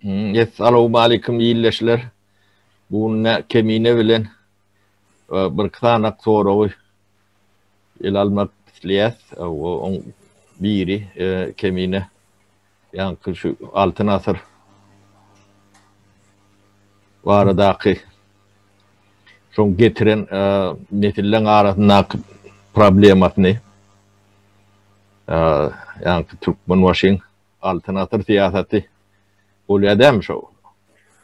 Essalawmaleýkim ildeşler. Bu gün Kemine bilen bir sanak soragy ele almak isleýäs. Oň biri Kemine ýaňky şu Altyn asyr baradaky şoň getiren nesilleň arasyndaky problemasyny ýaňky Türkmenbaşyň Altyn asyr syýasaty bolýar dämi şo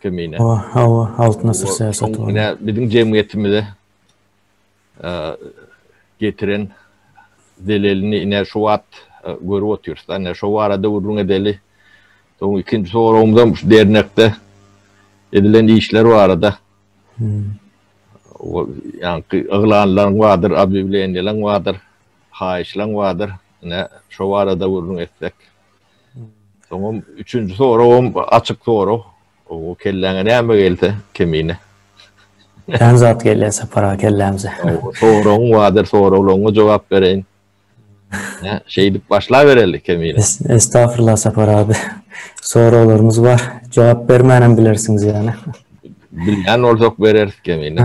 Kemine? Hawa, hawa, Altyn asyr syýasaty bolýar. Ine biziň jemgyýetimize getiren zelelini ine şu wagt görüp otyrys. Ine şo barada gürrüň edeli. Soň ikinji soragymyzam şu dernekde edilen işler barada. Ýaňky yglanlaryň bardyr, obýawleniýalaryň bardyr, haýyşlaryň bardyr. Ine şo barada gürrüň etsek. Soňam üçünji soragym açyk sorag. O kelläňe näme gelse kemine. Kän zat gelýär Sapar aga kellämize. Soragyň bardyr, soraglaryňa jogap bereýin. Ine, şeýdip başlabereli kemine. Estagfurullah Sapar abi. Soraglarymyz bar. Jogap bermänem bilersiňiz ýöne. Bilýän bolsak bereris kemine.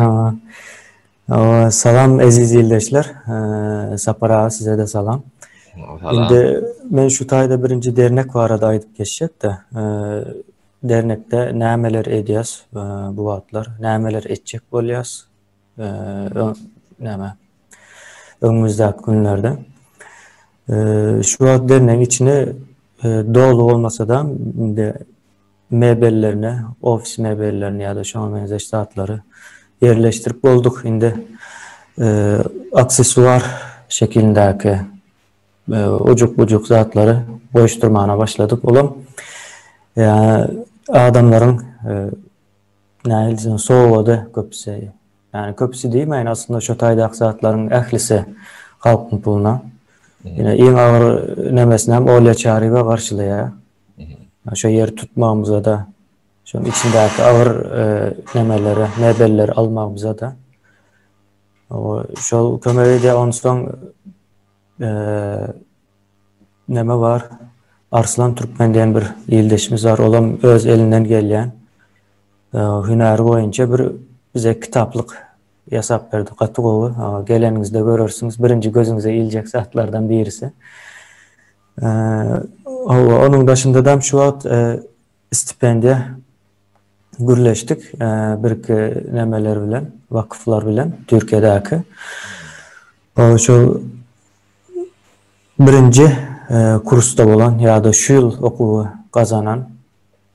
Hawa, salam eziz ildeşler. Sapar aga size-de salam. Salam. Indi men şu taýda birinji dernek barada aýdyp geçjek-de. Dernekde nämeler edýäs bu wagtlar, nämeler etjek bolýas näme öňümizdäki günlerde. Şu wagt dernegiň içini doly bolmasa-da indi mebellerini, ofis mebellerini ýa-da şoňa meňzeş zatlary ýerleşdirip bolduk. Indi aksessuar şekilindäki ujuk-bujuk zatlary goýuşdyrmana başladyk. Olam adamlaryň nähili diýsem sowgady köpüsi. Ýani köpüsi diýmäýin, aslynda şo taýdaky zatlaryň ählisi halkyň puluna. Ýöne iň agyr nemesini hem Olýa Çaryýewa garşylaýar. Şo ýeri tutmagymyza-da, şonuň içindäki agyr nemeleri, mebelleri almagymyza-da şol kömek edýär. Onsoň neme bar, Arslan Türkmen diýen bir ildeşimiz bar, olam öz elinden gelýän hünäri boýunça bir bize kitaplyk ýasap berdi. Gaty gowy. Geleniňizde görersiňiz. Birinji gözüňize iljek zatlardan birisi. Hawa, onuň daşyndadam şu wagt stipendiýa gürleşdik birki nemeler bilen, wakyflar bilen Türkiýedäki. Şol birinji kursda bolan ýa-da şu ýyl okuwy gazanan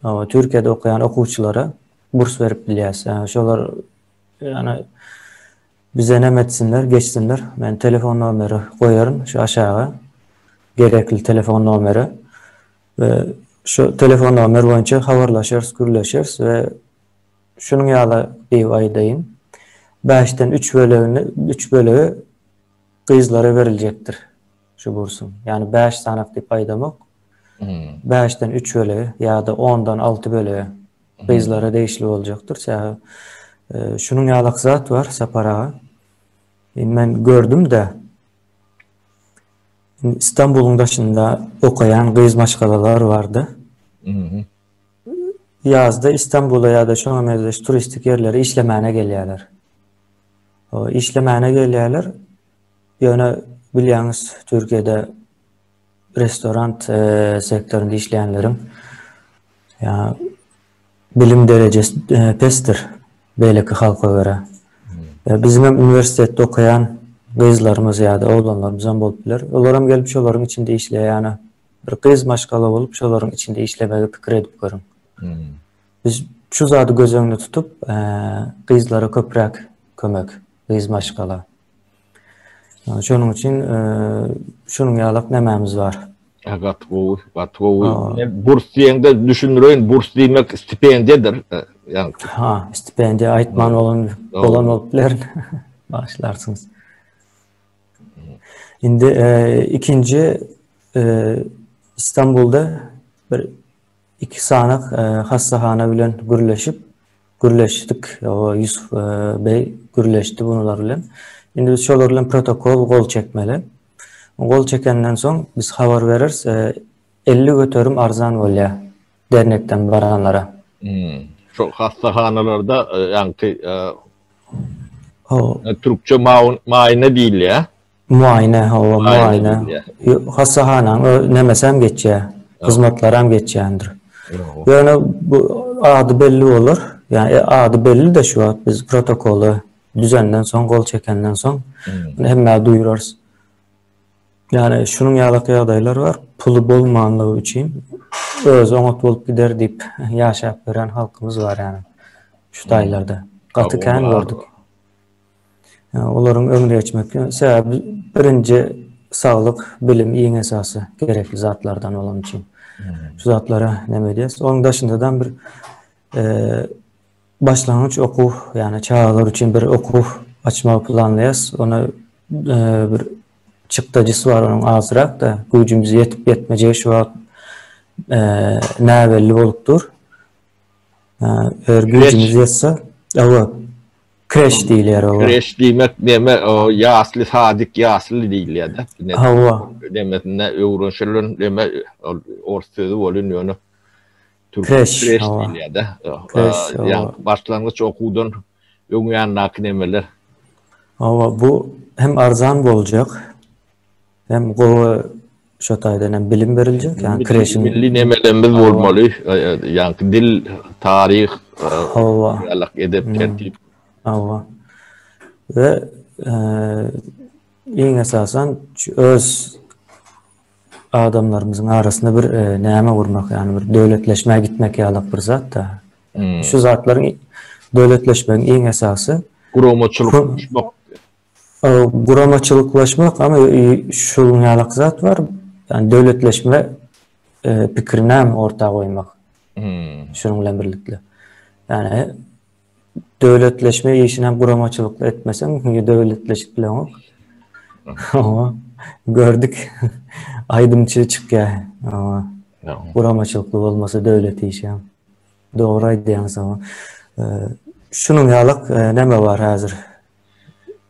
Türkiýede okaýan okuwçylara burs berip bilýäs. Şolar ýagny Bize neme etsinler, geçsinler. Men telefon nomeri goýaryn şu aşaga. Gerekli telefon nomeri. We şu telefon nomer boýunça habarlaşarys, gürleşeris we şunuň ýaly diýip aýdaýyn. Bäşden üç bölegini, üç bölegi gyzlara beriljekdir şu bursuň. Ýagny bäş sanak diýip aýdamok. Bäşden üç bölegi ýa-da ondan alty bölegi gyzlara degişli boljakdyr. Sebäbi şunuň ýalak zat bar Sapar aga. Indi men gördüm-de Istanbulyň daşynda okaýan gyz maşgalalar bardy. Ýazda Istanbula ýa-da şoňa meňzeş turistik ýerlere işlemäne gelýärler. Işlemäne gelýärler. Ýöne bilýäňiz Türkiýede restoran sektorynda işleýänleriň ýa bilim derejesi pesdir beýleki halka görä. Biziň hem uniwersitetde okaýan gyzlarymyz ýa-da oglanlarymyz hem bolup biler. Olar hem gelip şolaryň içinde işleýär. Ýagny bir gyz maşgala bolup şolaryň içinde işlemegi pikir edip görüň. Biz şu zady göz öňünde tutup, gyzlara köpräk kömek, gyz maşgala. Şonuň üçin şunuň ýalak nämämiz bar. Ha, gaty gowy, gaty gowy. Burs diýeňde düşündireýin, burs diýmek stipendiýadyr. Ýagny. Ha, stipendiýa aýtman bolan bolan bolup biler. Bagyşlarsyňyz. Indi ikinji Istanbulda bir Iki sany hassahana bilen gürleşip, gürleşdik. O Ýusuf beý gürleşdi bular bilen. Indi biz şolar bilen protokol gol çekmeli. Gol çekenden soň biz habar bereris. 50 göterim arzan bolýar. Dernekden baranlara. Şol hassahanalarda ýaňky türkçe maýna diýilýär. Muaýene, hawa, muaýene. Hassahanaň nemesem geçýär, hyzmatlaram geçýändir. Ýöne bu ady belli bolar. Ýa ady belli-de şu wagt biz protokoly düzenden soň, gol çekenden soň muny hemmä duýurarys. Ýani şunuň ýalak ýagdaýlar bar, puly bolmanlygy üçin özi oňat bolup gider diýip ýaşap ýören halkymyz bar ýani şu taýlarda. Gaty kän gördük. Olaryň öňüne geçmek, sebäbi birinji saglyk, bilim iň esasy gerekli zatlardan bolany üçin. Şu zatlara näme edýäs? Onuň daşyndadan bir başlangyç okuw, ýagny çagalar üçin bir okuw açmagy planlaýas. Ony bir çykdajysy bar onuň azrak-da, güýjümiz ýetip ýetmejegi şu wagt näbelli bolup dur. Eger güýjümiz ýetse, hawa, kreş diýilýär oňa. Kreş diýmek neme, o ýasly, sadik ýasly diýilýär-de. Hawa. Nemesinde öwrenşilen neme, ol ors sözi bolýan ýöne. Kreş, kreş diýilýär-de. Kreş, ýa başlangyç okuwdan öň ýanyndaky nemeler. Hawa, bu hem arzan boljak, hem gowy şo taýdan hem bilim beriljek, ýagny kreşiň milli nemelerimiz bolmaly, ýagny dil, taryh, hawa, ýalak edep, tertip. Hawa. We iň esasan öz adamlarymyzyň arasynda bir näme gurmak, ýagny bir döwletleşmä gitmek ýalak bir zat-da. Şu zatlaryň döwletleşmegiň iň esasy guramaçylyklaşmak. Guramaçylyklaşmak, ama şunuň ýalak zat bar, ýagny döwletleşme pikirini hem orta goýmak. Şunuň bilen birlikde. Ýagny döwletleşme işini hem guramaçylykly etmeseň, döwletleşip bileňok. Hawa, gördük. Aýdymçy çykýar. Hawa. Guramaçylykly bolmasa döwlet işi hem. Dogry aýdýaňyz. Şunuň ýalak näme bar häzir?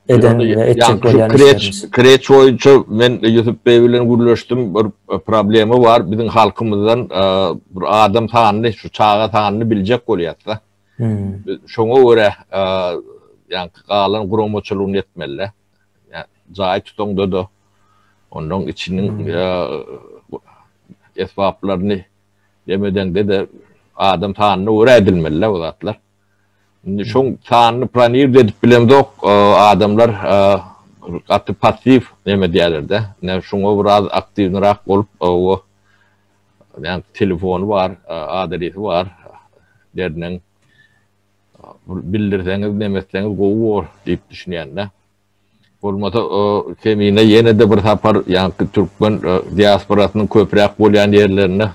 Eden we etjek bolýan işlerimiz. Kreç boýunça men Ýusup beý bilen gürleşdim. Bir problema bar. Biziň halkymyzdan bir adam sanyny, şu çaga sanyny biljek bolýarys-da. Şoňa görä ýaňky galan guramaçylygyny etmeli. Jaý tutaňda-da ondan içiniň esbaplaryny demedeňde-de adam sanyna görä edilmeli-de bu zatlar. Indi şoň sanyny planirde edip bilemzok, adamlar gaty passiw neme diýerler-de. Ine şoňa biraz aktiwnyrak bolup, o ýa telefony bar, adresi bar dernegiň. Bildirseňiz, neme etseňiz gowy bor diýip düşünýän-de. Bolmasa Kemine ýene-de bir sapar ýaňky türkmen diasporasynyň köpräk bolýan ýerlerinde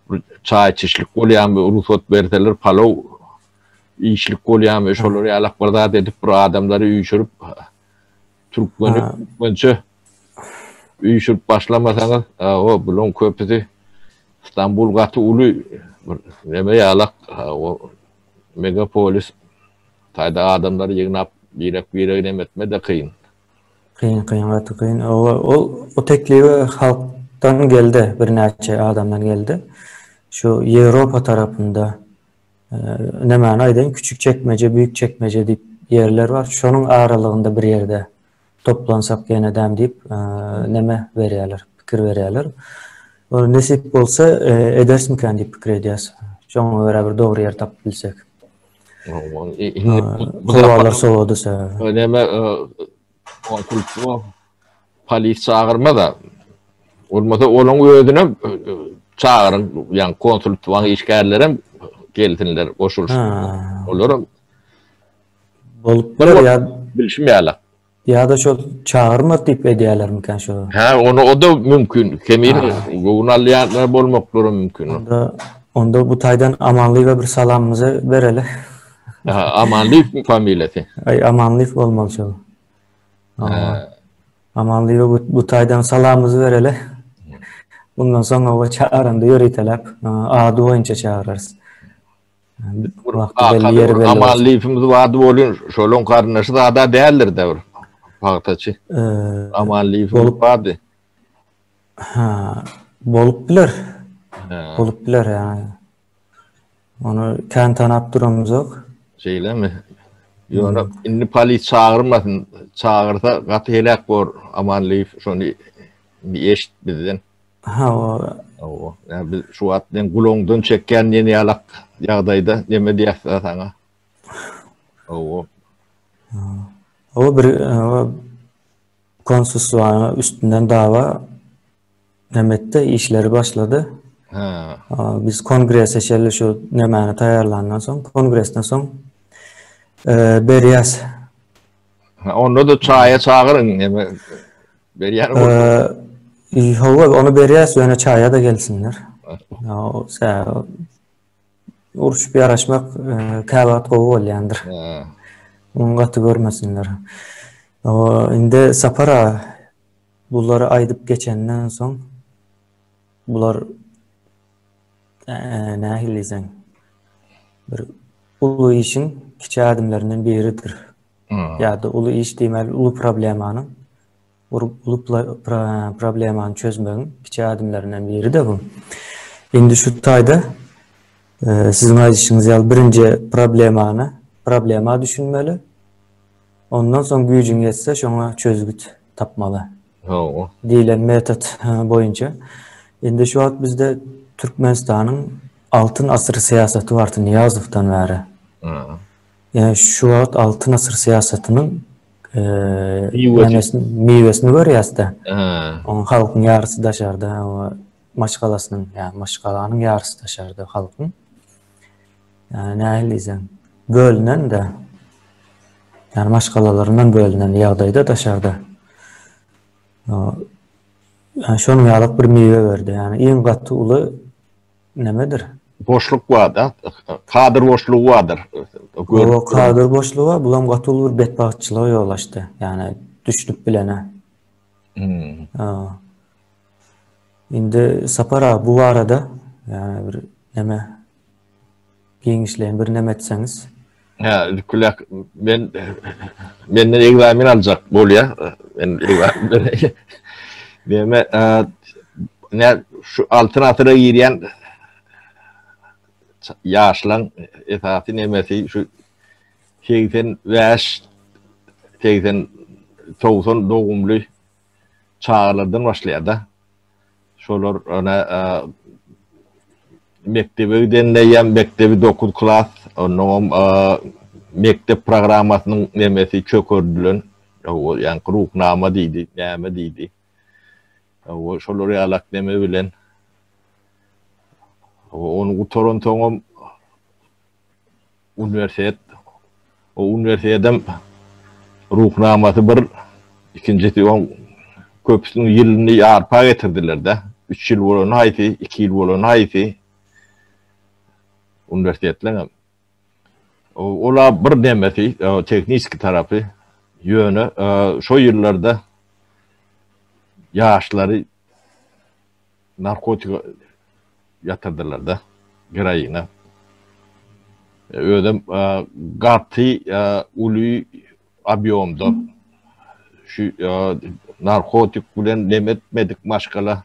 bir çaý içişlik bolýarmy, rugsat berseler palaw iýişlik bolýarmy, şolar ýalak bir zat edip bir adamlary üýşürip türkmeni türkmençe üýşürip başlamasaňyz, o bulaň köpüsi Stambul gaty uly bir neme ýalak o megapolis Taýda adamlary ýygnap birek-biregi nem etme-de kyn. Kyn, kyn, gaty kyn. Owa, ol o teklibi halkdan geldi, birnäçe adamdan geldi. Şu Ýewropa tarapynda nemäni aýdaýyn, küçük çekmeje, büýük çekmeje diýip ýerler bar. Şonuň aralygynda bir ýerde toplansak ýenedem diýip neme berýärler, pikir berýärler. Ony nesip bolsa ederismikän diýip pikir edýäs. Şoňa görä bir dogry ýer tapyp bilsek. Howalar sowady sebäbi. Näme konsulstwo polis çagyrmaz-a. Bolmasa olaň özüne çagyryň, ýagny konsulstwaň işgärlerem gelsinler, goşulyşsynlar. Olaram bolup biler ýa bilşim ýaly. Ýa-da şol çagyrmaz diýip edýärlermikä şo? Hä, ony o-da mümkin. Kemine göwün alýanlar bolmaklary mümkin. Onda onda bu taýdan Amanlyýewe bir salamymyzy bereli. Aha, Amanlyýewmi familiýasy? Aý, Amanlyýew bolmaly şol. Hawa. Amanlyýewe bu, bu taýdan salamymyzy bereli. Bundan soň oba çagyranda ýöriteläp, ady boýunça çagyrarys. Amanlyýewimiz bardy bolýan, şolaň garyndaşy zada däldir-de bir pagtaçy. Amanlyýew bolup bardy. Ha, bolup biler. Bolup biler ýa. Ony kän tanap duramyzok. Şeýlemi? Ýöne indi polis çagyrmasyn. Çagyrsa gaty heläk bor Amanlyýew şony indi eşit bizden. Hawa. Hawa. Ýa biz şu wagt men gulagyňdan çekýän diýen ýalak ýagdaýda neme diýäs saňa. Hawa. Hawa bir konsulstwanyň üstünden dawa Nemetde işleri başlady. Ha. Biz kongrese şeýle şu nemäni taýýarlandan soň, kongresden soň e, berýäs. Ha, onda da çaýa çagyryň, neme berýän bolsa. E, hawa, ony berýäs, ýöne çaýa da gelsinler. Ha, Urşup ýaraşmak e, käwagt gowy bolýandyr. Muny gaty görmesinler. O, indi Sapar aga bulary aýdyp geçenden soň bular e, nähili diýseň bir uly işiň kiçi ädimlerinden biridir. Ýa-da uly iş diýmeli, uly problemanyň uly problemany çözmegiň kiçi ädimlerinden biri-de bu. Indi şu taýda e, siziň aýdyşyňyz ýaly birinji problemany, problema düşünmeli. Ondan soň güýjüň ýetse şoňa çözgüt tapmaly. Hawa. Diýlen metod boýunça. Indi şu wagt bizde Türkmenistanyň Altyn asyr syýasaty bardy Nyýazowdan bäri. Ýa şu wagt Altyn asyr syýasatynyň miwesini miwesini görýäs-de. Onuň halkyň ýarysy daşarda, maşgalasynyň, ýa maşgalanyň ýarysy daşarda halkyň. Ýa nähili diýseň, bölünen-de, ýa maşgalalaryndan bölünen ýagdaýda daşarda. Ýa şonuň ýaly bir miwe berdi. Ýani iň gaty uly nemedir? Boşluk bar-da, kadr boşlugy bardyr. Hawa, kadr boşlugy bar, bulam gaty uly bir betbagtçylyga ýol açdy. Ýagny düşünip bilene. Hmm. Indi Sapar aga bu barada ýagny bir neme giňişleýin bir neme etseňiz. Hä, kulak men menden egzamin aljak bolýa. Men egzamin Neme ne şu altyn asyra girýän ýaşlaň esasy nemesi şu 85 80 90 dogumly çagalardan başlaýar-da. Şolar ana mekdebe gidende ýa mekdebi 9 klas, onnoňam mekdep programmasynyň nemesi çökerdilen, ýaňky ruhnama diýdi, näme diýdi. Şolar ýalak neme bilen ony gutaransoňam Uniwersitet, o uniwersitedem ruhnamasy bir, ikinjisi oň köpüsiniň ýylyny ýarpa getirdiler-de. Üç ýyl bolany haýsy, iki ýyl bolany haýsy uniwersitetleňem. Ol-a bir nemesi, tehniki tarapy. Ýöne şo ýyllarda ýaşlary narkotika ýatyrdylar-da, geroina. Özem gaty uly obýomda şu narkotik bilen neme etmedik maşgala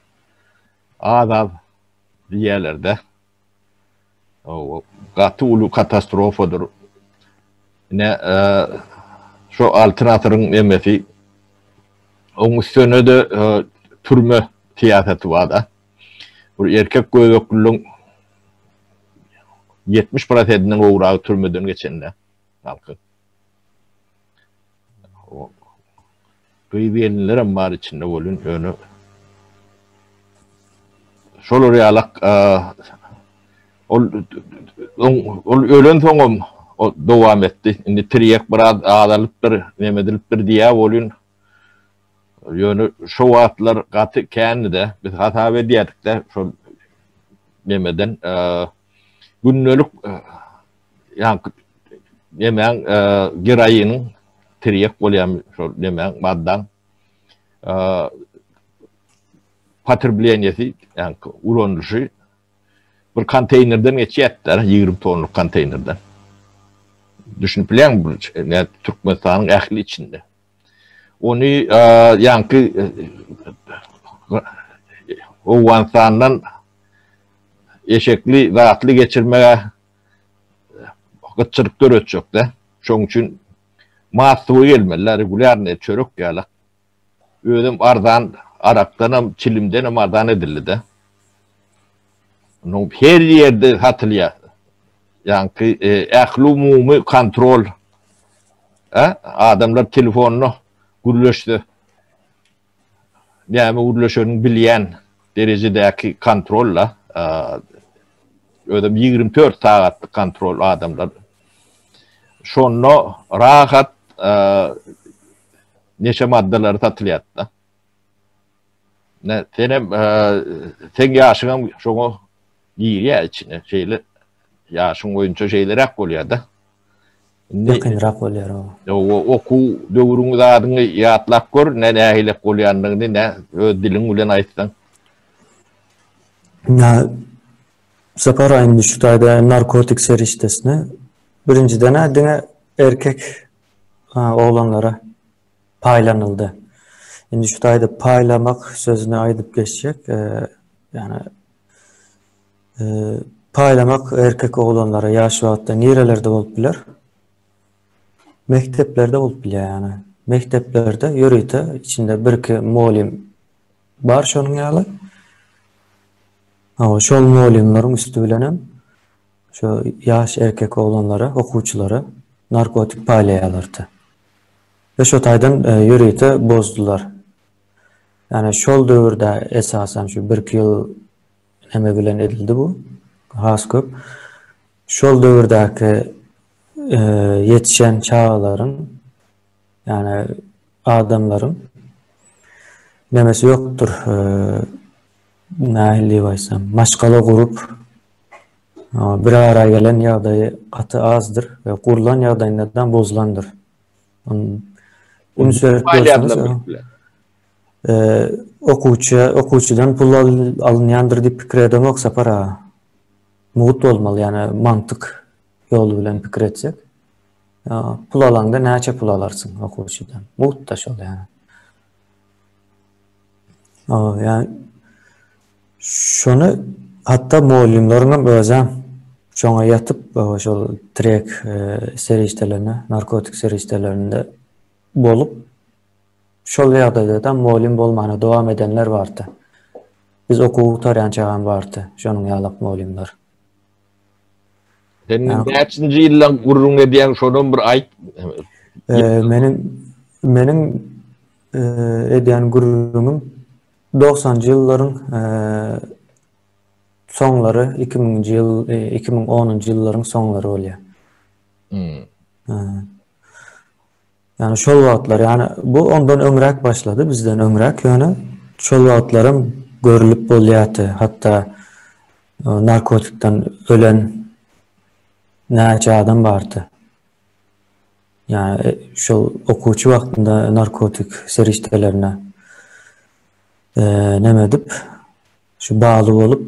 az-az diýýärler-de. Gaty uly katastrofadyr. Ine, şu Altyn asyryň nemesi, oň üstüne-de türme syýasaty bar-da. Bir erkek göbekliligiň 70 prosentinden gowragy türmeden geçende halkyň. Gyz gelinlerem bar içinde welin ýöne şolar ýalak ol ol ölen soňam o dowam etdi. Indi tirýek biraz azalypdyr, neme edilipdir diýýär welin ýöne şo wagtlar gaty kändi-de. Biz hasap edýärdik-de şol nemeden gündelik ýaňky nemäň geroiniň tirýek bolýan şol nemäň maddaň potrebleniýesi ýaňky ulanylyşy bir konteýnerden geçýärdi 20 tonluk konteýnerden. Düşünip bilýäňmi bu Türkmenistanyň ähli içinde. Ony ýaňky Owganystandan eşekli zatly geçirmege. gytçylyk döretjek-de. Şoň üçin massowy gelmeli-de, regulýarnyý çörek ýaly. Özem arzan arakdanam, çilimdenem arzan edildi-de. Onuň her ýerde satylýar. Ýaňky ählumumy kontrol. A, adamlar telefonda gürleşse näme gürleşenini bilýän derejedäki kontrol-da. Özem 24 sagatlyk kontrol adamlar. Şonda rahat neşe maddalary satylýar-da. Ne, senem seň ýaşyňam şoňa girýär içine. Şeýle ýaşyň boýunça şeýleräk bolýar-da. Ýakynrak bolýar o. Ýa okuw döwrüň zadyňy ýatlap gör, ne nähilek bolýandygyny, ne öz diliň bilen aýtsaň. Ýa Sapar aga indi şu taýda narkotik serişdesini birinjiden-ä diňe erkek oglanlara paýlanyldy. Indi şu taýda paýlamak sözüni aýdyp geçjek. Ýani paýlamak erkek oglanlara ýaş wagtda nirelerde bolup biler? Mekdeplerde bolup bilýär ýani. Mekdeplerde ýörite içinde birki mugallym bar şonuň ýaly. Hawa, şol mugallymlaryň üsti bilenem şu ýaş erkek oglanlara, okuwçylara narkotik paýlaýarlardy. We şo taýdan ýörite bozdular. Ýani şol döwürde esasan şu birki ýyl neme bilen edildi bu has köp. Şol döwürdäki ýetişen çagalaryň ýani adamlaryň nemesi ýokdur. Nähili diýip aýtsam, maşgala gurup bir ara gelen ýagdaýy gaty azdyr we gurlan ýagdaýynda bozulandyr. Üns berip görseňiz, okuwçy, okuwçydan pul alynýandyr diýip pikir edemok Sapar aga. Mugt bolmaly, ýagny mantyk ýoly bilen pikir etsek. Pul alaňda näçe pul alarsyň okuwçydan? Mugt-da şol ýagny. Ýagny şony hatda mugallymlaryň hem özem şoňa ýatyp, şol trek serişdelerine, narkotik serişdelerinde bolup, şol ýagdaýda-da mugallym bolmana dowam edenler bardy. Biz okuwy gutarýançagam bardy şonuň ýalak mugallymlar. Sen näçinji ýyldan gürrüň edýäň, şonam bir aýt. Meniň meniň edýän gürrüňim Dogsanjy ýyllaryň soňlary, 2000-nji ýyl, 2010-njy ýyllaryň soňlary bolýar. Hmm. Ýani şol wagtlar, ýani bu ondan öňräk başlady, bizden öňräk, ýöne şol wagtlaram görülip bolýardy. Hatda narkotikden ölen näçe adam bardy. Ýa şol okuwçy wagtynda narkotik serişdelerine neme edip, şu bagly bolup,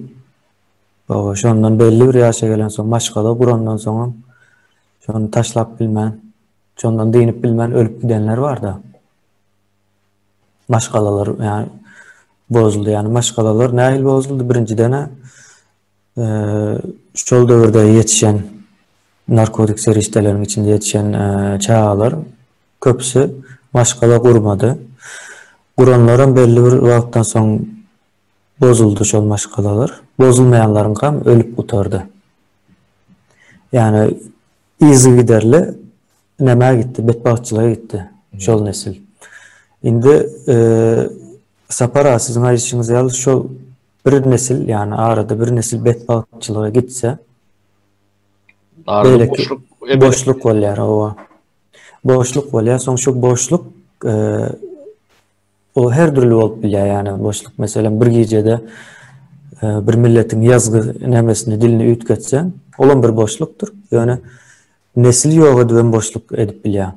şondan belli bir ýaşa gelensoň, maşgala gurandan soňam şony taşlap bilmän, şondan dynyp bilmän ölüp gidenler bar-da. Maşgalalar ýa bozuldy. Ýani maşgalalar nähili bozuldy? Birinjiden-ä Şol döwürde ýetişen narkotik serişdeleriň içinde ýetişen çagalar köpüsi maşgala gurmady. Guranlaram belli bir wagtdan soň bozuldy şol maşgalalar. Bozulmaýanlaryňkam ölüp gutardy. Ýagny yzygiderli nämä gitdi, betbagtçylyga gitdi şol nesil. Indi Sapar aga siziň aýdyşyňyz ýaly şol Bir nesil, ýagny arada bir nesil betbagtçylyga gitse, arada boşluk boşluk bolýar, hawa. Boşluk bolýar, soň şu boşluk e, o her dürli bolup bilýär, ýagny boşluk meselem bir gijede e, bir milletiň ýazgy nemesini, dilini üýtgetseň, olam bir boşlukdyr. Ýöne nesil ýok edibem boşluk edip bilýär.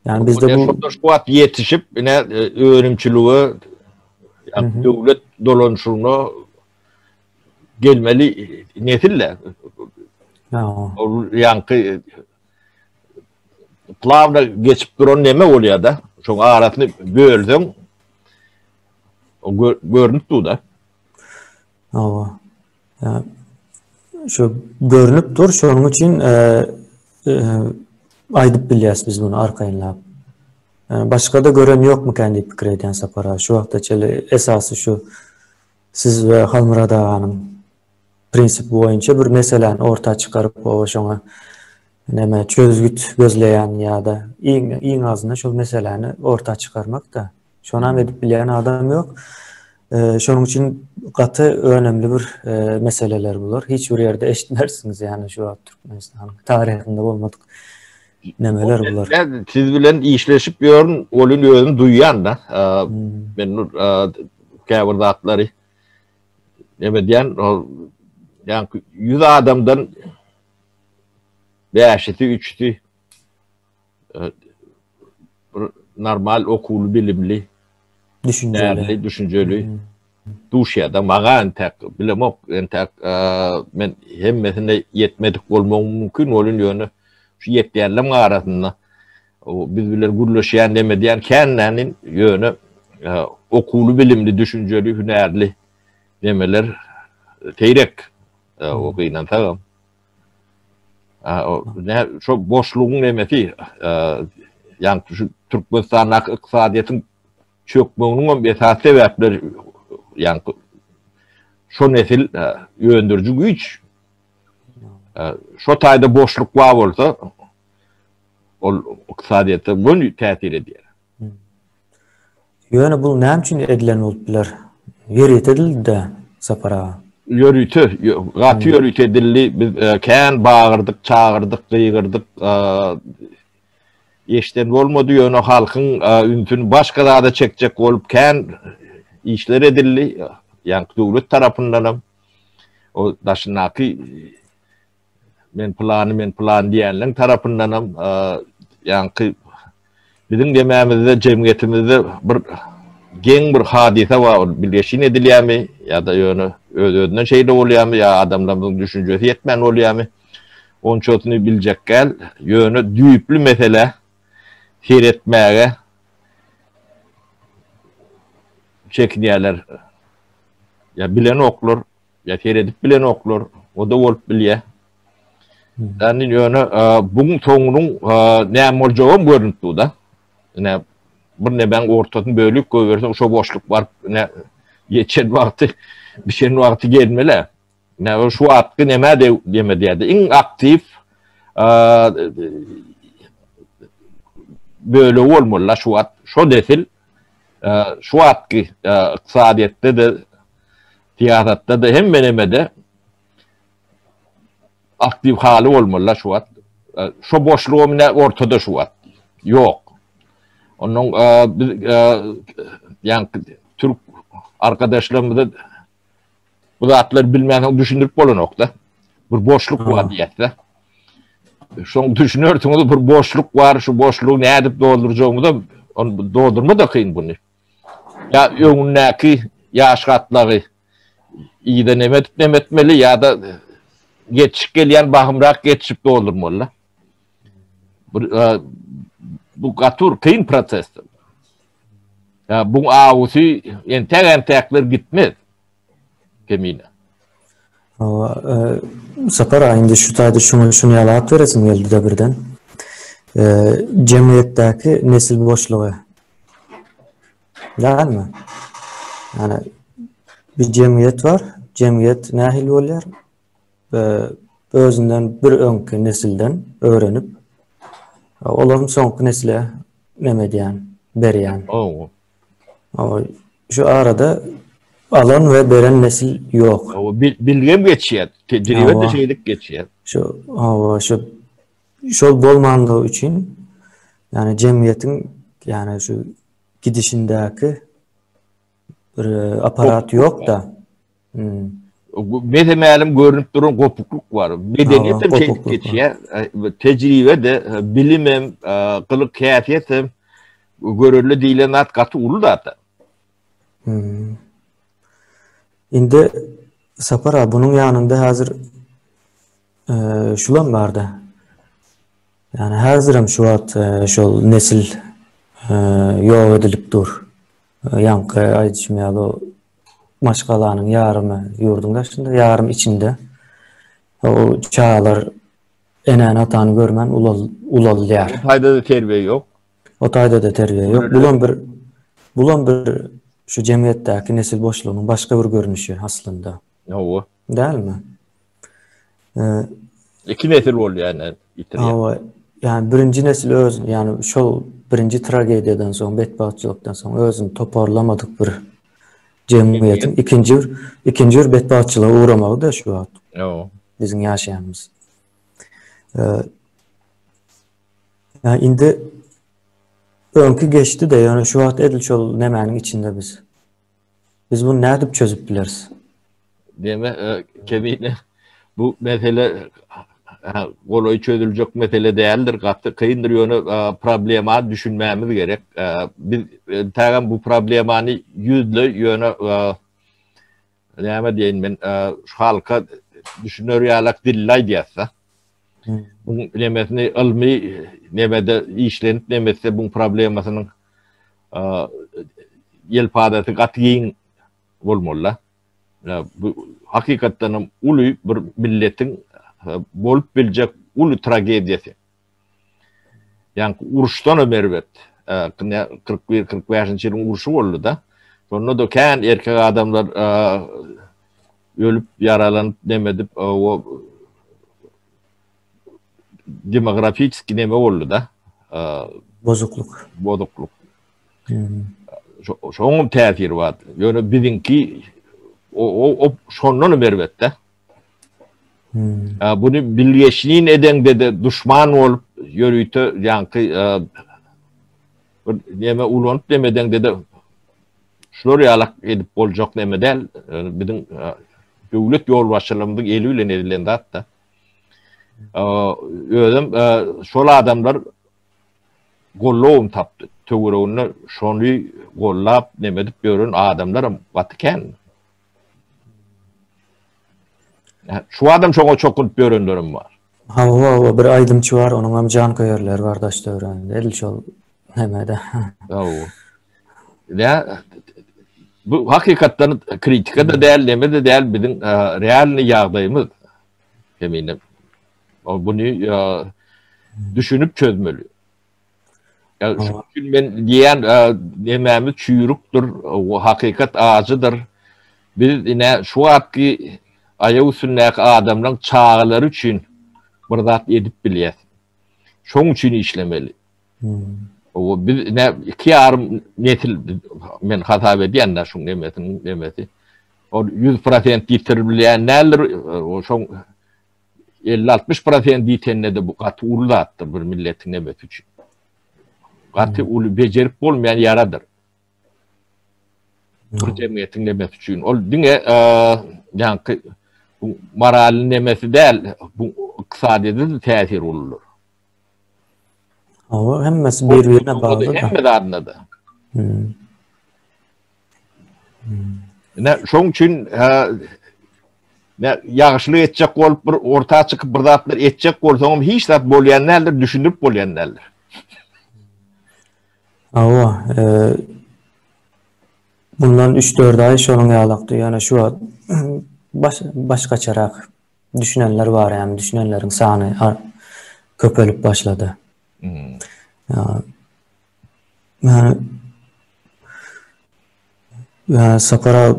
Yani bizde bu şonda şu wagt ýetişip ine e, önümçilige yani döwlet dolanşygyna gelmeli nesiller. Ol ýaňky plawna geçip duran neme bolýar da? Şoň arasyny bölseň o görnüp dur da. Hawa. Şu görnüp dur, şonuň üçin aýdyp bilýäs biz muny arkaýynlap. Başga-da gören ýokmykan diýip pikir edýän Sapar aga. Şu wagta çenli esasy şu siz we Halmyrat aganyň prinsipi boýunça bir meseläni orta çykaryp, oba şoňa näme çözgüt gözleýän ýa-da iň iň azyndan şol meseläni orta çykarmak-da. Şonam edip bilýän adam ýok. Şonuň üçin gaty önemli bir meseleler bular. Hiç bir ýerde eşitmersiňiz ýani şu wagt Türkmenistanyň taryhynda bolmadyk nemeler bular. Men siz bilen işleşip ýörün, olun özüm duýýan da. Men käbir zatlary neme diýen, ýa 100 adamdan bäşisi, üçüsi bir normal okuwly bilimli düşünjeli düşünjeli duşýada maňa entek bilemok entek men hemmesine ýetmedik bolmagym mümkin bolun ýöne şu ýetýänleriň arasynda biz bilen gürleşýän neme diýen känlänin ýöne okuwly bilimli düşünjeli hünärli nemeler seýrek o gynansagam Ne şo boşlugyň nemesi, ýagny şu Türkmenistandaky ykdysadyýetiň çökmeginiň hem esasy sebäpleri ýagny şo nesil öndüriji güýç. Şo taýda boşluk bar bolsa, ol ykdysadyýete göni täsir edýär. Ýöne bu näme üçin edilen bolup biler? Ýörite edildi-dä, Sapar aga. Ýörite, gaty ýörite edildi. Biz e, kän bagyrdyk, çagyrdyk, gygyrdyk. E, eşden bolmady, ýöne halkyň e, ünsüni başga zada çekjek bolup kän işler edildi. Ýagny döwlet tarapyndan hem o daşyndaky Men pylany, men pylany diýenleň tarapyndanam ýaňky biziň demämizde, jemgyýetimizde bir geň bir hadysa bar, ol bilgeşin edilýärmi ýa-da ýöne öz-özünden şeýle bolýarmy ýa adamlarymyzyň düşünjesi ýetmän bolýarmy, onçasyny biljek däl. Ýöne düýpli meselä seretmäge çekinýärler ýa bilenoklar. Ýa seredip bilenoklar, o-da bolup bilýär. Ýani ýöne buň soňunyň näme boljagam görünip dur-da. Ine bir nemäň ortasyny bölüp goýberseň şo boşluk baryp ine ýetişen wagty, bişen wagty gelmeli. Ine şu wagtky neme deme diýýär. Iň aktiw bölegi bolmaly şu wagt. Şo nesil şu wagtky ykdysadyýetde-de Syýasatda-da hemme nemede aktiw haly bolmaly-la şu wagt. Şo boşlugam ine ortada şu wagt. Ýok. Ondan biz ýaňky türk arkadaşlarymyza bu zatlary bilmänsoň düşündirip bolanok-da. Bir boşluk bar diýýäs-de. Şoň düşünersiňiz bir boşluk bar, şu boşlugy nädip doldurjagymyzy ony doldurma-da kyn buny. Ýa öňündäki ýaş gatlagy yza neme edip neme etmeli ýa-da ýetişip gelýän bahymrak ýetişip doldurmaly. Bu, e, bu gaty bir kyn prosesdir. Ýa bu awusy entäk-entäkler gitmez. Kemine. Hawa, e, Sapar aga indi şu taýda şuňa şuny ýaly beresim geldi-de birden. E, jemgyýetdäki nesil boşlugy. Dälmi? Ýani bir jemgyýet bar. Jemgyýet nähili bolýar? E, özünden bir öňki nesilden öwrenip, olam soňky nesle neme edýän, berýän. Hawa. Şu arada alan we beren nesil ýok. Hawa, bilgem geçýär, tejribe de şeýdip geçýär. Şu, hawa, şu şol bolmanlygy üçin, ýani jemgyýetiň, ýani şu gidişindäki bir aparat ýok-da. Hmm. Mese-mälim görnüp duran gopuklyk bar. Medeniýet hem şeýdip geçýär. Tejribe de, bilim hem, gylyk häsiýet hem görelde diýlen zat gaty uly zat. Hmm. Indi Sapar aga, bunuň ýanynda häzir şulam barda. Ýani häzirem şu wagt şol nesil ýok edilip dur. Ýaňky aýdyşym ýaly maşgalanyň ýarymy ýurduň daşynda, ýarymy içinde. O çagalar enäni atany görmän ulalýar. O taýda-da terbiýe ýok. O taýda-da terbiýe ýok. Bulam bir bulam bir şu jemgyýetdäki nesil boşlugynyň başga bir görnüşi aslynda. Hawa. Dälmi? Iki nesil bolýar ýani ýitirýär. Hawa. Ýani birinji nesil öz, ýani şol birinji tragediýadan soň, betbagtçylykdan soň özüni toparlamadyk bir jemgyýetiň ikinji bir ikinji bir betbagtçylyga ugramagy-da şu wagt. Hawa. Biziň ýaşaýanymyz. Ýa indi öňki geçdi-de, ýöne şu wagt edil şol nemäniň içinde biz. Biz bunu nädip çözüp bileris? Deme, e, Kemine, bu mesele golaý çözüljek mesele däldir, gaty kyndyr, ýöne e, problema düşünmämiz gerek. E, biz tägem bu problemany ýüzle, ýöne näme diýeýin men, şu halka düşüner ýalak dilli aýdýas-da. Bu nemesini ylmy nemede işlenip nemetse bu problemasynyň ýelpazasy gaty giň bolmaly-da. Bu hakykatdan hem uly bir milletiň bolup biljek uly tragediýasy. Ýaňky uruşdan hem erbet. 41 45-nji ýylyň urşy boldy-da. Şonda-da kän erkek adamlar ölüp, ýaralanyp, neme edip, o demografiçeskiý neme boldy-da. Bozuklyk. Bozuklyk. Şoň täsiri bar. Ýöne biziňki o o şondan hem erbet-de. Hmm. Bunu bilgeşlin edeňde-de duşman bolup ýörite ýaňky bir neme ulanyp demedeňde-de şular ýalak edip boljak neme däl. Biziň döwlet ýolbaşçylarymyzyň eli bilen edilen zat-da. Özem şol adamlar gollawym tapdy. Töwereginde şony gollap neme edip ýören adamlaram gaty kän. Şu adam şoňa çokunyp ýörenlerem bar. Hawa, hawa, bir aýdymçy bar, onuň hem janköýerleri bar daş-töwereginde. Edil şol nämede. Hawa. Ya bu hakykatdan kritika da däl, neme de däl, biziň e, realny ýagdaýymyz. Eminim. O bunu e, düşünip çözmeli. Ya şu üçin men diýen e, nemämiz çüýrükdir, hakykat ajydyr. Biz ine şu wagtky aýak üstündäki adamlaryň çagalary üçin bir zat edip bilýäs. Şoň üçin işlemeli. O biz ne iki ýarym nesil men hasap edýän da şuň nemesiniň nemesi. Ol 100% ýitirilýän däldir. O şoň 50-60 prosent diýsende-de bu gaty uly zatdyr bir milletiň nemesi üçin. Gaty uly bejerip bolmaýan ýaradyr. Bir jemgyýetiň nemesi üçin. Ol diňe ýaňky bu moralyň nemesi däl, bu ykdysadyýete-de täsiri uludyr. Hawa, hemmesi bir-birine bagly. Hemme zadynda-da. Hmm. Ine, şoň üçin ne ýagşylyk etjek bolup bir orta çykyp bir zatlar etjek bolsaňam hiç zat bolýan däldir, düşündirip bolýan däldir. Hawa, e, bundan 3-4 aý şonuň ýalakdy. Ýöne şu wagt baş başgaçarak düşünenler bar, ýagny düşünenleriň sany köpelip başlady. Hmm. Ýani Ýani Sapar aga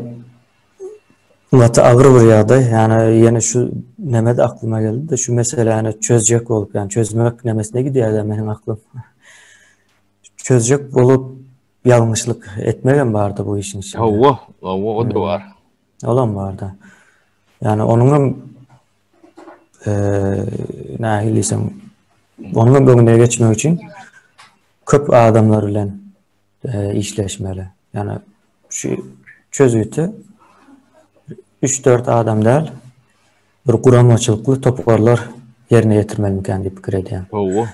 gaty agyr bir ýagdaý. Ýani ýene şu neme-de aklyma geldi-de, şu meseläni çözjek bolup, ýani çözmek nemesine gidýär-de meniň aklym. Çözjek bolup ýalňyşlyk etmegem bardy bu işiň içinde. Hawa, hawa, o-da bar. Olam bardy. Ýani onuňam eee nähili diýsem, onuňam öňüne geçmek üçin köp adamlar bilen işleşmeli. Ýani şu çözgüti 3-4 adam däl, bir guramaçylykly toparlar ýerine ýetirmelimikän diýip pikir edýän. Hawa.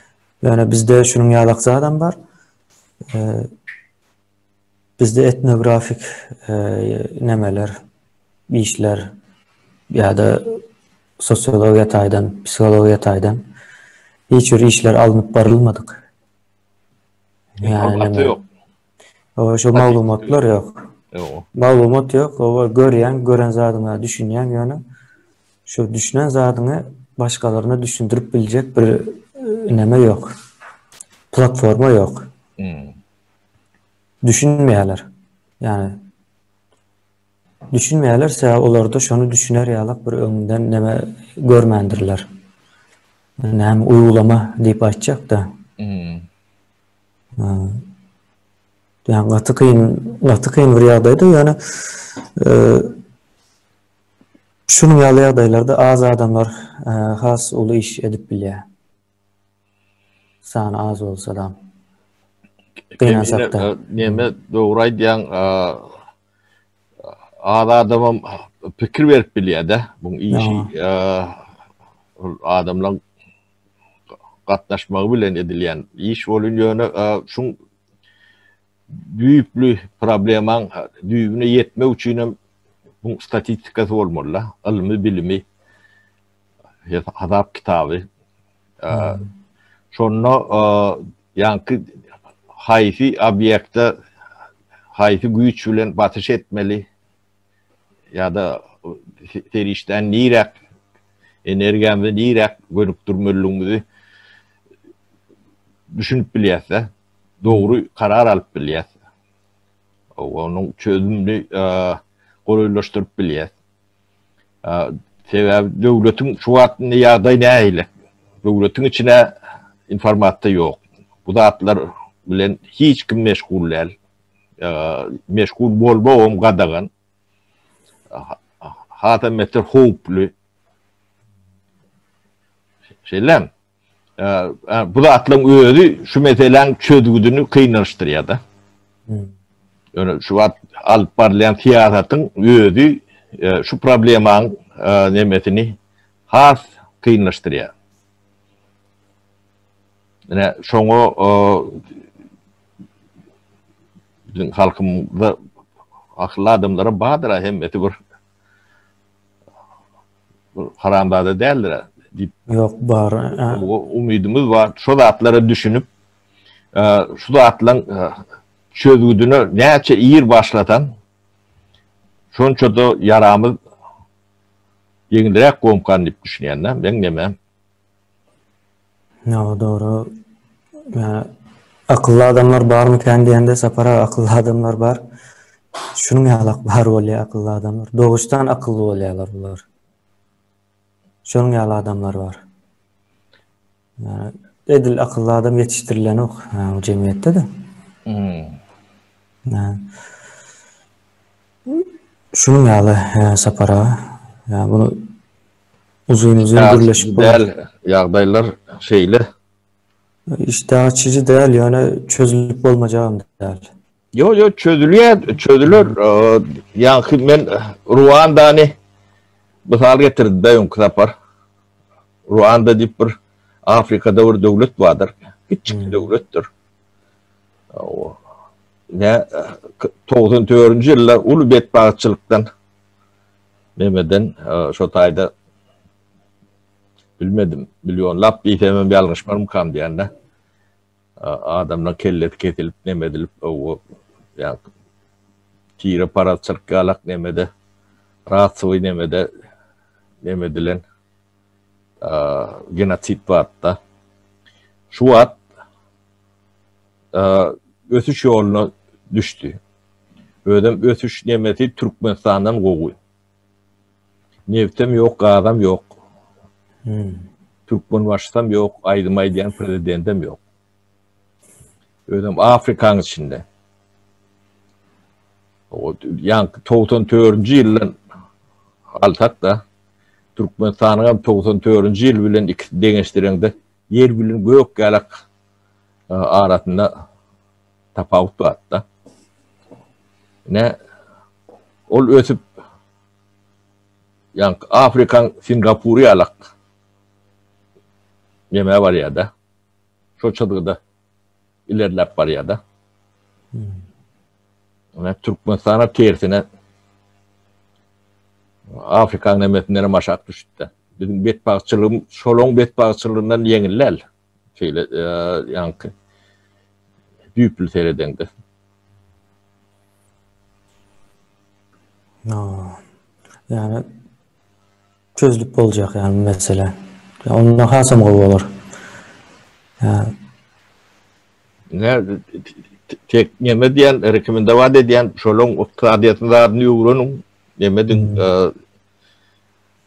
Ýöne bizde şunuň ýalak zadam bar. Bizde etnografik nemeler, işler ýa-da sosiologiýa taýdan, psihologiýa taýdan hiç bir işler alnyp barylmadyk. Ýa ýok. Owa, şo maglumatlar ýok. Ýok. Maglumat ýok, owa görýäň, gören zadyňa düşünýäň ýöne. Şu düşünen zadyňy başgalaryna düşündirip biljek bir neme ýok. Platforma ýok. Hmm. Düşünmeýärler. Ýani düşünmeýärler, sebäbi olarda şony düşüner ýalak bir öňünden neme görmändirler. Näme uýgulama diýip aýtjak-da. Hmm. Ýani gaty kyn, gaty kyn bir ýagdaýda, ýöne şunuň ýaly ýagdaýlarda az adamlar has uly iş edip bilýär. Sany az bolsadam. Gynansakda. Neme dogry aýdýaň, az adamam pikir berip bilýär-de, bu işi adamlaryň gatnaşmagy bilen edilýän iş bolun ýöne şuň düýpli problemaň düýbüne ýetmek üçin hem bu statistikasy bolmaly, ylmy bilimi, hasap kitaby. Şonda ýaňky haýsy obýekte haýsy güýç bilen basyş etmeli ýa-da serişdäni niräk, energiýamyzy niräk gönükdirmelidigimizi düşünip bilýäs-de, dogry karar alyp bilýäs. Onuň çözümini golaýlaşdyryp bilýäs. Sebäbi döwletiň şu wagt indi ýagdaý nähili? Döwletiň içine informasiýa ýok. Bu zatlar bilen hiç kim meşgul däl. Meşgul bolmagam gadagan. Hasam beter howply. Şeýlemi? Bu zatlaryň özi şu meseläň çözgüdini kynlaşdyrýar-da. Ýöne şu wagt alyp barylýan syýasatyň özi şu problemaň nemesini has kynlaşdyrýar. Ine şoňa biziň halkymyzda akylly adamlaram bardyr-a hemmesi bir haramzada däldir diýip. Ýok, bar. Umydymyz bar. Şo zatlara düşünip, şu zatlaryň çözgüdine näçe ir başlasaň, şonça-da ýaramyz ýeňilräk gomkan diýip düşünýän-de, meň nemem. Ýa dogry. Ýa akylly adamlar barmykan diýende Sapar aga akylly adamlar bar. Şunuň ýalak bar bolýar akylly adamlar. Doguşdan akylly bolýarlar bular. Şonuň ýaly adamlar bar. Ýa edil akylly adam ýetişdirilenok bu jemgyýetde-de. Hmm. Şunuň ýaly Sapar aga. Ýa bunu Uzyn uzyn gürleşip bolar. Däl, ýagdaýlar şeýle. Işdä açyjy däl, ýöne çözülip bolmajagam däl. Ýok, ýok, çözülýär, çözüler. Ýaňky men Ruandany mysal getirdim-de öňki sapar. Ruanda diýip bir Afrikada bir döwlet bardyr. Kiçijik döwletdir. Ne 94-nji ýylda uly betbagtçylykdan Nemeden şo taýda bilmedim, millionlap diýsemem ýalňyşmarmykam diýende adamlaň kellesi kesilip neme edilip o ýa tire parazçylyk ýalak nemede rasowy nemede neme edilen genosid barda. Şu wagt ösüş ýoluna düşdi. Özem ösüş nemesi Türkmenistandan gowy. Nebtem ýok, gazam ýok. Türkmenbaşysam ýok, aýdym aýdýan prezidentem ýok. Özem Afrikaň içinde. Ýaňky 94-nji ýyldan alsak-da, Türkmenistanyň hem 94-nji ýyl bilen ikisi deňeşdireňde ýer bilen gök ýalak arasynda tapawut bar-da. Ine, ol ösüp, ýaňky Afrikaň Singapury ýalak nämä barýar-da, şo çyzgyda ilerläp barýar-da. Ine, Türkmenistana tersine Afrikaň nemesinden hem aşak düşüpdi. Biziň betbagtçylygym şolaň betbagtçylygyndan ýeňil däl. Şeýle ýaňky düýpli seredeňde. No. Ýani. çözülip boljak ýaly bu mesele. Onda hasam gowy bolar. Ne tek neme diýen rekomendowat edýän şolaň ykdysadyýetini zadyny öwreniň neme diň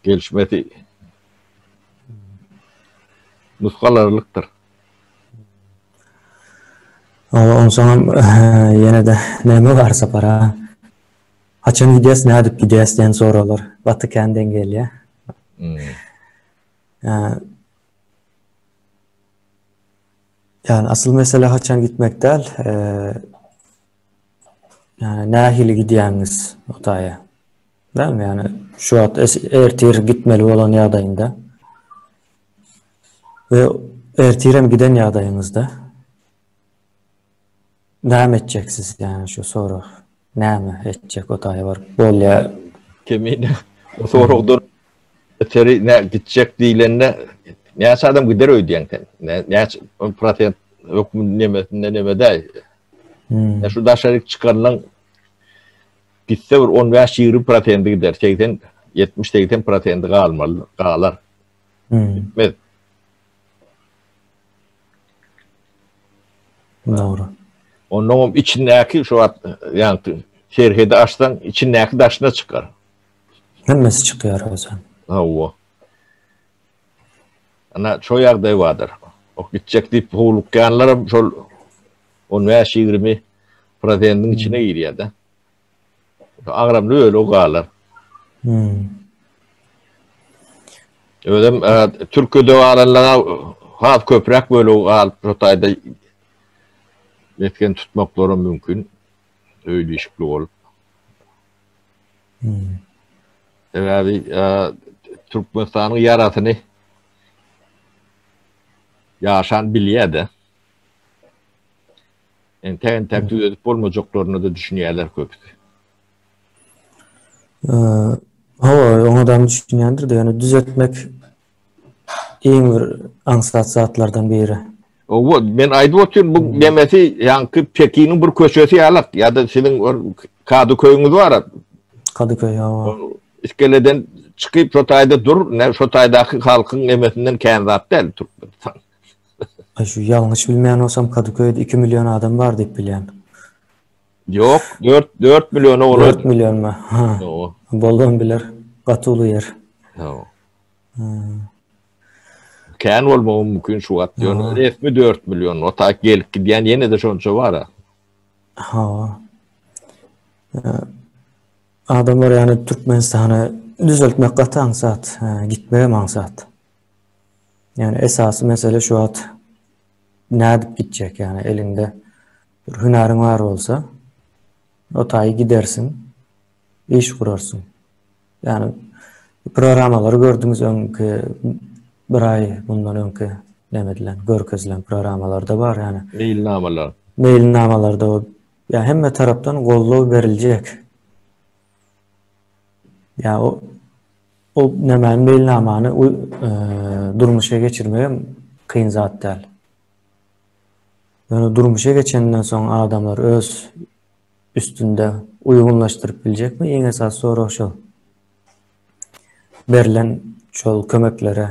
gelişmesi nusgalarlykdyr. Onsoňam ýene-de näme bar Sapar aga? Haçan gidýäs, nädip gidýäs diýen soraglar gaty kän deň gelýär. Ýani asyl mesele haçan gitmek däl, ýani nähili gidýäňiz o taýa. Dälmi? Ýani şu wagt ertir gitmeli bolan ýagdaýynda we ertirem giden ýagdaýyňyzda näme etjek siz? Ýani şu sorag. Näme etjek o taýa baryp? Bolýa. Kemine o soragdan öteri nä gitjek diýlende näçe adam gider öýdýäň sen? Näçe prosent hökmünde nemesinde neme däl. Hmm. Şu daşaryk çykanlaň Gitse bir on bäş-ýigrimi prosendi gider, segsen, ýetmiş-segsen prosendi galmaly, galar. Gitmez. Dogry. Onnoňam içindäki şu wagt ýaňky serhedi açsaň, içindäki daşyna çykar. Hemmesi çykýar özem. Hawa. Ana, şo ýagdaý bardyr. O gitjek diýip howlukýanlaram şol on bäş-ýigrimi prosendiň içine girýär-de. Agramly bölegi galar. Hmm. Özem e, Türkiýede galanlara has köpräk bölegi galyp, şo taýda mesgen tutmaklary mümkin. Öýli işikli bolup. Hmm. Sebäbi e, Türkmenistanyň ýarasyny ýaşan bilýär-de. Entek-entek düzedip bolmajaklaryna-da düşünýärler köpüsi. Hawa, oňa-da düşünýändir-de, ýöne düzetmek iň bir aňsat zatlardan biri. Hawa, men aýdyp otyryn, bu nemesi ýaňky Pekiniň bir köçesi ýalak, ýa-da siziň bir Kadyköýüňiz bar-a. Kadyköý, hawa. Iskeleden çykyp şo taýda dur, şo taýdaky halkyň nemesinden kän zat däl Türkmenistan. Aý şu ýalňyş bilmeýän bolsam Kadyköýde 2 million adam bar diýip bilýän. Ýok, 4 4 milliona bolar. 4 millionmy? Ha. Ýok. Bolan biler. Gaty uly ýer. Ýok. Kän bolmagy mümkin şu wagt. Ýöne resmi 4 million. O taýk gelip gidýän ýene-de şonça bar. Ha. Adamlar ýani Türkmenistany düzeltmek gaty aňsat, gitmegem aňsat. Ýani esasy mesele şu wagt nädip gitjek ýani eliňde bir hünäriň bar bolsa o taýy gidersiň iş gurarsyň. Ýani programmalary gördüňiz öňki bir aý mundan öňki näme edilen görkezilen programmalarda bar ýani. Meýilnamalar. Meýilnamalarda ýa hemme tarapdan goldaw beriljek. Ýa o o nämäni meýilnamany durmuşa geçirmegem kyn zat däl. Ýöne durmuşa geçenden soň adamlar öz üstünde uýgunlaşdyryp biljekmi? Iň esasy sorag şol. Berlen şol kömeklere,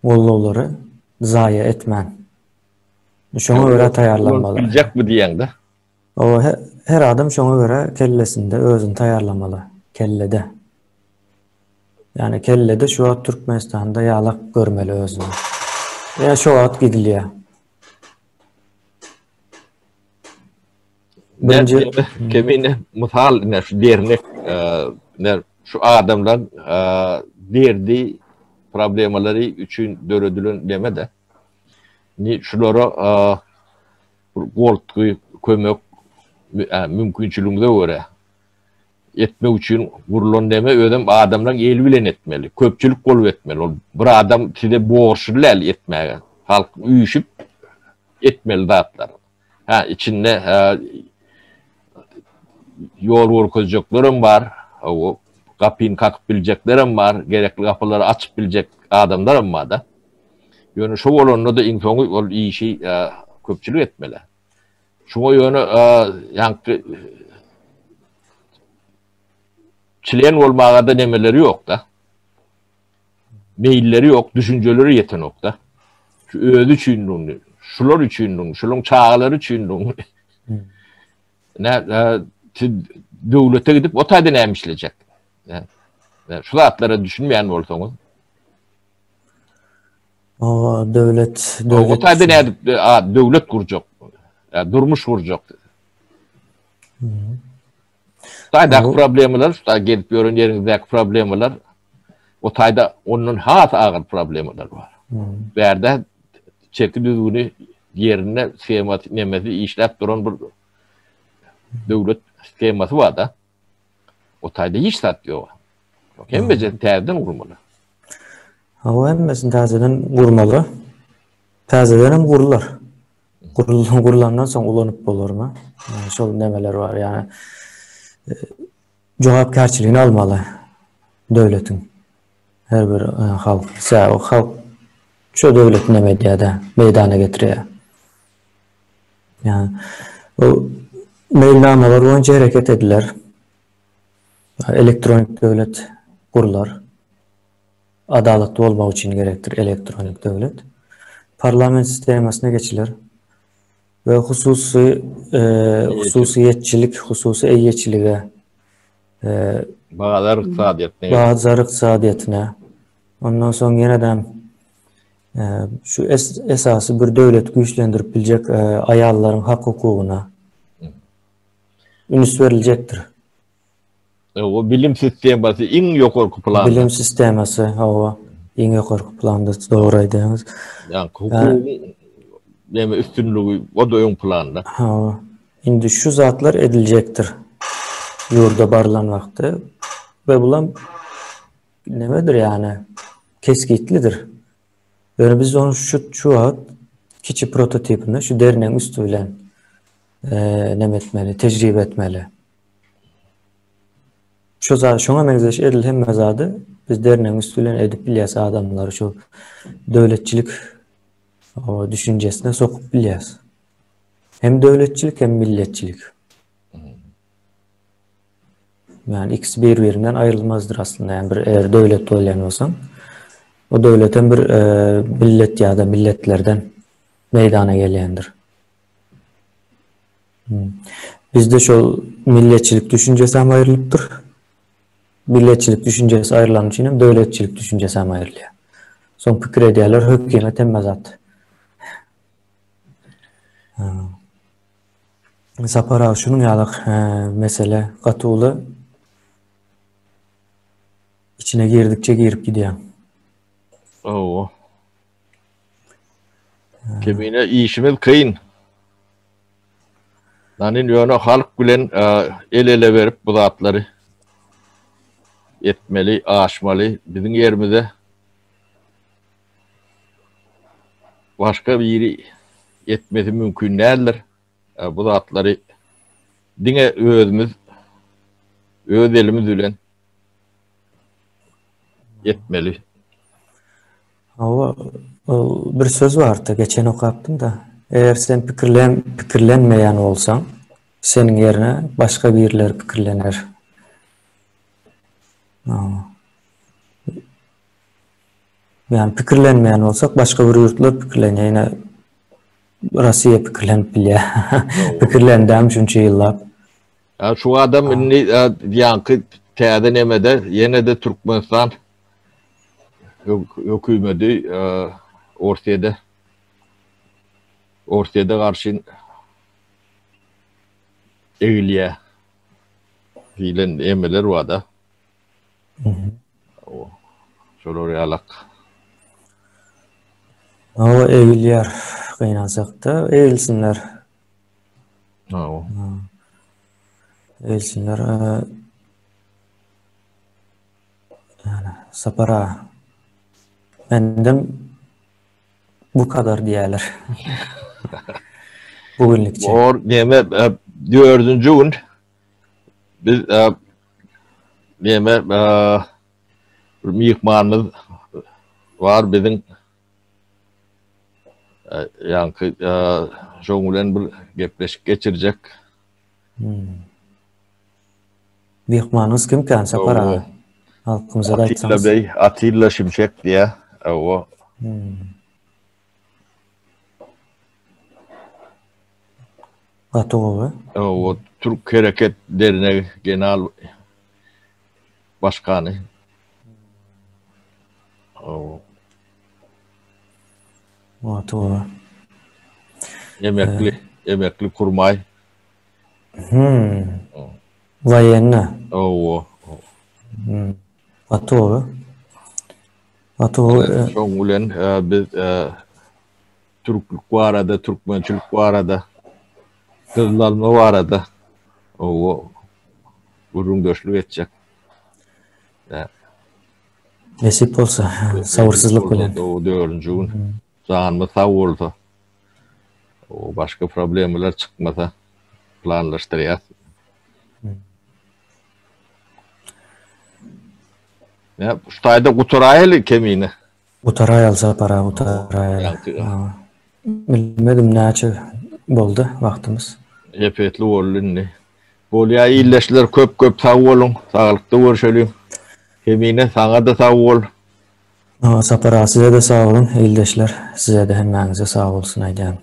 gollawlary zaýa etmän. Şoňa görä taýýarlanmaly. Biljekmi diýeňde? Hawa, her adam şoňa görä kellesinde özüni taýýarlamaly. Kellede. Ýani kellede şu wagt Türkmenistanda ýalak görmeli özüni. Ýa şu wagt gidilýär. Birinji kemine mysal ine şu dernek ne şu adamlar derdi problemalary üçin döredilen neme de. Ni şulara bir goltgy, kömek mümkinçiligimize görä etmek üçin gurlan neme özem adamlaryň eli bilen etmeli. Köpçülik bolup etmeli. Ol bir adam size borçly däl etmäge. Halk üýşüp etmeli zatlar. Ha içinde ýol görkezjeklerem bar. O gapyny kakyp biljeklerem bar. Gerekli gapylary açyp biljek adamlaram bar-da. Ýöne şo bolanda-da iň soňy ol işi köpçülik etmeli. Şuňa ýöne ýaňky çlen bolmaga-da nemeleri ýok-da. Meýilleri ýok, düşünjeleri ýetenok-da. Şu özi üçin, şular üçin, şularyň çagalary üçin. Ne siz döwlete gidip o taýda näme işlejek? Şu zatlara düşünmeýän bolsaňyz. O döwlet, döwlet. O taýda nädip döwlet gurjak? Durmuş gurjak. Taýdaky problemalar, şu taý gelip ýören ýeriňizdäki problemalar, o taýda ondan has agyr problemalar bar. Bärde çeki düzgüni ýerinde shemasy, nemesi işläp duran bir döwlet shemasy bar-da. O taýda hiç zat ýok. Hemmesini täzeden gurmaly. Hawa, hemmesini täzeden gurmaly. Täzeden hem gurlar. Gurlandan soň ulanyp bolarmy? Şol nemeler bar, ýagny e, jogapkärçiligini almaly döwletiň. Her bir e, halk, sebäbi halk şu döwleti neme edýär-de, meýdana getirýär. Ýagny bu meýilnamalar boýunça hereket ediler. Elektronik döwlet gurlar. Adalatly bolmak üçin gerekdir elektronik döwlet. Parlament sistemasyna geçiler we hususy hususyýetçilik, hususy eýeçilige bazar ykdysadyýetine bazar ykdysadyýetine ondan soň ýene-de şu esasy bir döwleti güýçlendirip biljek aýallaryň hak-hukugyna üns beriljekdir. O bilim sistemasy iň ýokarky planda. Bilim sistemasy, hawa, iň ýokarky planda, dogry aýdýaňyz. Ýa hukugyň näme üstünligi, o-da öň planda. Hawa. Indi şu zatlar ediljekdir. Ýurda barylan wagtda we bulam nemedir ýagny kesgitlidir. Ýöne biz ony şu şu wagt kiçi prototipini şu dernegiň üsti bilen neme etmeli, tejribe etmeli. Şu zat, şoňa meňzeş edil hemme zady biz dernegiň üsti bilen edip bilýäs adamlary şu döwletçilik düşünjesine sokup bilýäs. Hem döwletçilik hem milletçilik. Yani ikisi bir-birinden aýrylmazdyr aslynda. Yani bir eger döwlet bolýan bolsaň, o döwlet hem bir e, millet ýa-da milletlerden meýdana gelýändir. Bizde şol milletçilik düşünjesi hem aýrylypdyr. Milletçilik düşünjesi aýrylany üçin hem döwletçilik düşünjesi hem aýrylýar. Soň pikir edýärler, hökümet hemme zat. Sapar aga şunuň ýaly mesele gaty uly. Içine girdikçe girip gidýär. Hawa. Kemine işimiz kyn. Nanin ýöne halk bilen el-ele berip bu zatlary etmeli, aşmaly. Biziň ýerimize başga biri etmesi mümkin däldir. Bu zatlary diňe özümiz öz elimiz bilen etmeli. Hawa, ol bir söz bardy, geçen okapdym-da. Eger sen pikirlen, pikirlenmeýän bolsaň, seniň ýerine başga birileri pikirlener. Ýani pikirlenmeýän bolsak, başga bir ýurtlar pikirlenýär. Ýene Russiýa pikirlenip bilýär. Pikirlendäm şunça ýyllap. Şu adam indi ýaňky täze nemede ýene-de Türkmenistan hökümeti Orsýede Orsýede garşy egilýär diýlen emeler bar-da. Şolar ýalak. Hawa egilýär gynansakda egilsinler. Hawa. Egilsinler. Yani Sapar aga. Menden bu kadar diýerler. Bugünlikçe. Bor, neme e, dördünji gün biz e, neme e, bir myhmanymyz bar biziň ýaňky şoň bilen bir gepleşik geçirjek. Hmm. Myhmanyňyz kimkän Sapar aga? Halkymyza da Atilla aýtsaňyz. Bey, Atilla Şimşek diýä. Hawa. Hmm. Gaty gowy. Hawa, Türk Hereket Dernegi Genel Başkany. Hawa. Gaty gowy. Emekli, emekli kurmaý. Hmm. Woýenna. Hawa. Hmm. Gaty gowy. Gaty gowy. Şoň bilen biz türklük barada, türkmençilik barada, gyzlanma barada hawa gürrüňdeşlik etjek. Nesip bolsa, sabyrsyzlyk bilen. Dördünji gün. Janymyz sag bolsa, başga problemalar çykmasa planlaşdyrýas. Ýa, şu taýda gutaraýaly kemine. Gutaraýaly Sapar aga, gutaraýaly. Bilmedim näçe boldy wagtymyz. Epetli boldy indi. Bolýa ildeşler köp köp sag boluň. Saglykda görşeliň. Kemine saňa-da sag bol. Sapar aga size-de sag boluň ildeşler sizede hemmäňize sag bolsun aýdýan.